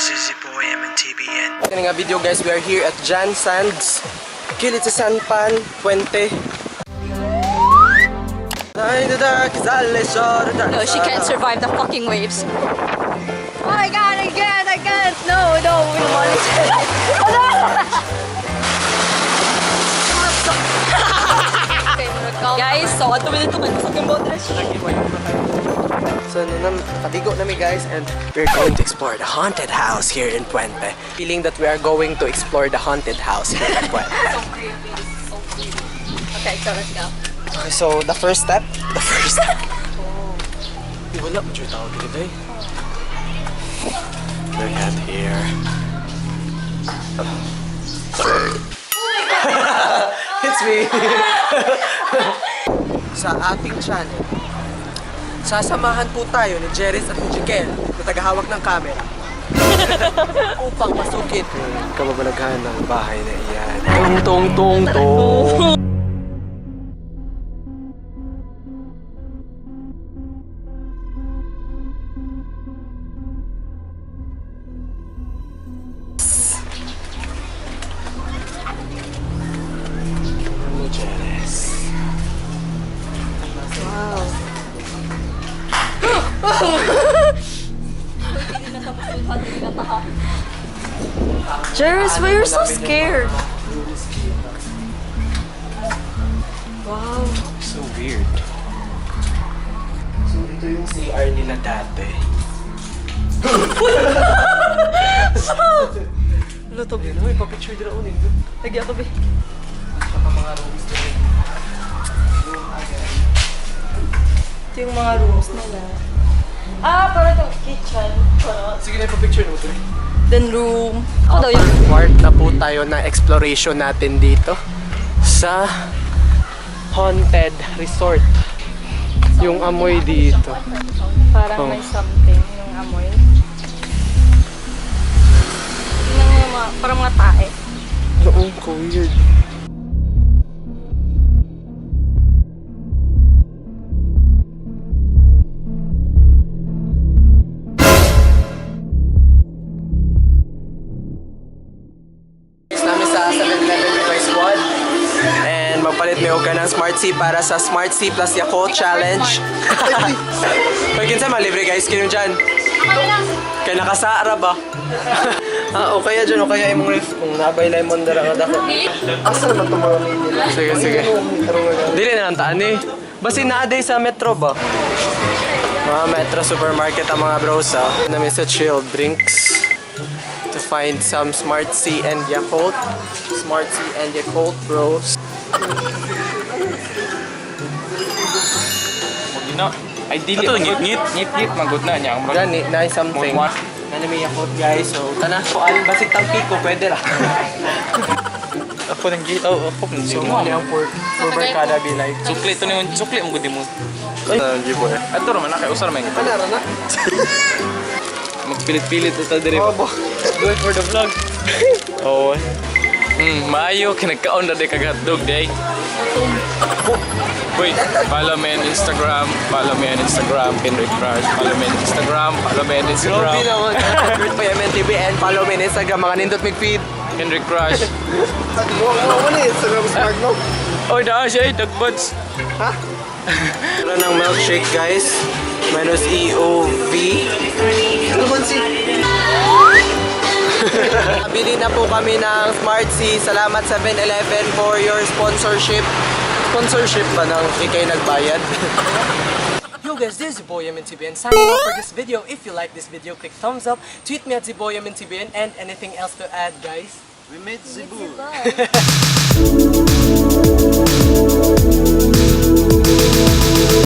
This is your boy MNTBN. Kani nga video, guys, we are here at Jan Sands. Kilid sa San Pan, Puente. No, she can't survive the fucking waves. Oh my God, I can't, I can't. No, we want it. Guys, so ato dito kay fucking boat. So, nakaligo na mi, guys, and we're going to explore the haunted house here in Puente. Feeling that we are going to explore the haunted house here in Puente. So creepy. So creepy. Okay, so let's go. Okay, so the first step, the first step. Di wala mo dyan tao dito eh. Look at here. It's me. Sa ating channel, sasamahan po tayo ni Jeris at ni Jikel na tagahawak ng camera upang pasukin kababalaghan ng bahay na iyan. Tung tung tung tung. Ano, Jeris? Wow. Jeris, why you're so scared? Wow. So weird. So ito yung CR nila dati. Ano to? Yun, uy, pa-picture din ako nito. Lagi ako, be. Saka mga rooms din. Room again. Ito yung mga rooms nila. Ah, para itong kitchen. Para. Sige na, pa-picture mo ito. Then room. Ako daw yun. Part na po tayo na exploration natin dito sa haunted resort. Yung amoy dito. Parang Oh. may something yung amoy. Tingnan mo yung mga, parang mga tae. Oo, ka-weird. Namin sa 7-Eleven with my squad. And magpalit may og ng Smart C para sa Smart C plus Yakult Challenge. Pag kinsa malibre guys, kino dyan. Kay nakasaara ba? Ah, okay ya dyan, okay ya imong ref. Kung nabay lemon dara nga dako. Asa naman itong mga main nila? Sige, sige. Dili na lang taan eh. Basin na day sa Metro ba? Mga Metro supermarket ang mga bros ah. Namin sa chilled drinks to find some Smart C and Yakult. Smart C and Yakult, bros. Gina. Ay dili. Ato ngit-ngit, ngit-ngit magud na niya. Murag Gani, na something. More. Nana may Yakult, guys. So, tana. Kuan basig Tampico, pwede ra. Ako nang gi. Oh, ako nang So, mo ang for barkada be like. Sukli to ni sukli mo gud mo. Ay, boy. Ato ra man na kay usar man. Ano ra na? Magpilit-pilit ta diri. Oh, bo. Do it for the vlog. Oo. Maayo kinagkaon na day kag hotdog day. Wait, follow me on Instagram, follow me on Instagram, Kendrick Crush, follow me on Instagram, follow me on Instagram, Grabe naman. Good pa MNTV and follow me on Instagram mga nindot mig feed. Kendrick Crush. Wala na Instagram smart no? Oy, naa siya, eh, dagbuds. Tara ng milkshake, guys. Minus EOV. Ano ba si? Bili na po kami ng Smart C. Salamat 7-Eleven for your sponsorship. Sponsorship ba ng ikay nagbayad? Yo guys, this is Boy MNTBN signing off for this video. If you like this video, click thumbs up, tweet me at ZBoyMNTBN, and anything else to add, guys? We made Cebu. Bye.